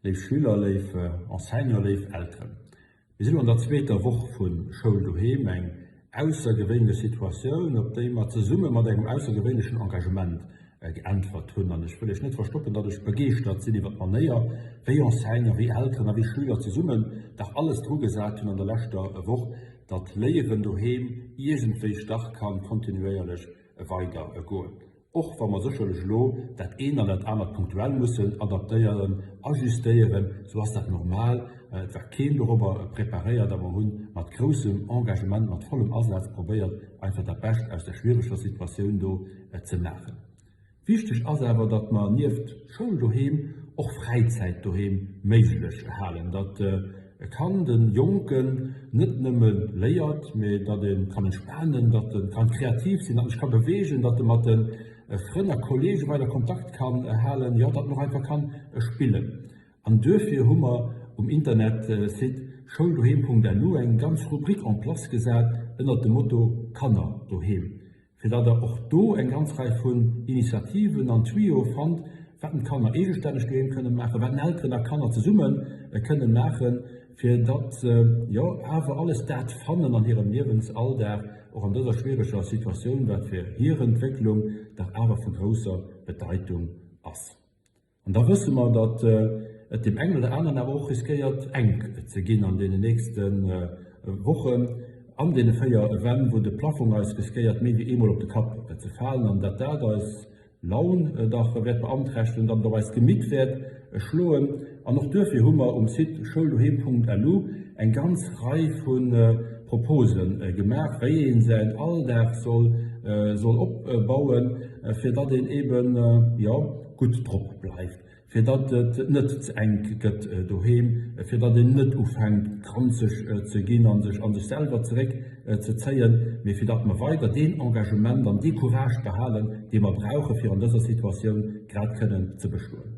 Léif Schüler, léif Enseignant, léif Elteren. Mir sinn elo an der zweeter Woch vu Schoul doheem, eng aussergewéinlech Situatioun, op déi mer zesumme mat engem aussergewéinlechen Engagement geäntwert hunn. An ech wëll Iech net verstoppen, datt ech begeeschtert sinn iwwer d'Manéier, wéi Enseignant, wéi Elteren a wéi Schüler zesummen dach alles drugesat hunn an der leschter Woch, datt Léieren doheem iergendwéi dach ka kontinuéierlech weidergoen. Och wa mer sécherlech elo dat eent an dat anert punktuell mussen adaptéieren, ajustéieren, esou ass dat normal. Et war keen dorobber preparéiert a mer hu mat groussem Engagement, mat vollem Asaz probéiert, einfach dat Bescht aus där schwiereger Situatioun do ze maachen. Wichteg ass awer, datt mer nieft Schoul doheem och Fräizäit doheem méiglech halen, datt e Kand, e Jonken net nëmme léiert, mee datt e kann entspanen, datt e kann kreativ sinn, datt en sech ka beweegen, datt e mat de Frënn a Kollege weider Kontakt kann halen, jo, datt en och einfach kann spillen. An duerfir hu mer um Internetsite schouldoheem.lu eng ganz Rubrik en place gesat ënnert dem Motto Kanner doheem. fir datt Der och do eng ganz Rei vun Initiativen an Tuyauë fannt, wat den d'Kanner eegestänneg doheem kënnen maachen, wat den Elteren a Kanner zesumme kënnen maachen, fir datt se, jo, awer alles dat fannen an hirem Liewensalldag, och an dëser schwiereger Situatioun, wat fir hir Entwécklung dach awer vu grousser Bedeitung ass. An da wësse mer, datt et deem engen oder aneren awer och riskéiert, enk ze ginn an deenen nächste Wochen an deene 4 Wänn, wou de Plaffong eis riskéiert, méi wéi eemol op de Kapp ze falen an datt dat eis Laun dach wäert beanträchtegen, datt et op eist Gemitt wäert schloen. An och duerfir hu mer um Site schouldoheem.lu eng ganz Rei vu Propose gemaach, wéi ee säin Alldag soll opbauen, fir datt een eeben, jo, gutt drop bleift, fir datt et net ze enk gëtt doheem, fir datt een net ufänkt granzeg ze ginn a sech a sech selwer zeréck ze zéien, mee fir datt mer weider deen Engagement an dee Courage behalen, dee mer brauche fir an dëser Situatioun grad kënnen ze bestoen.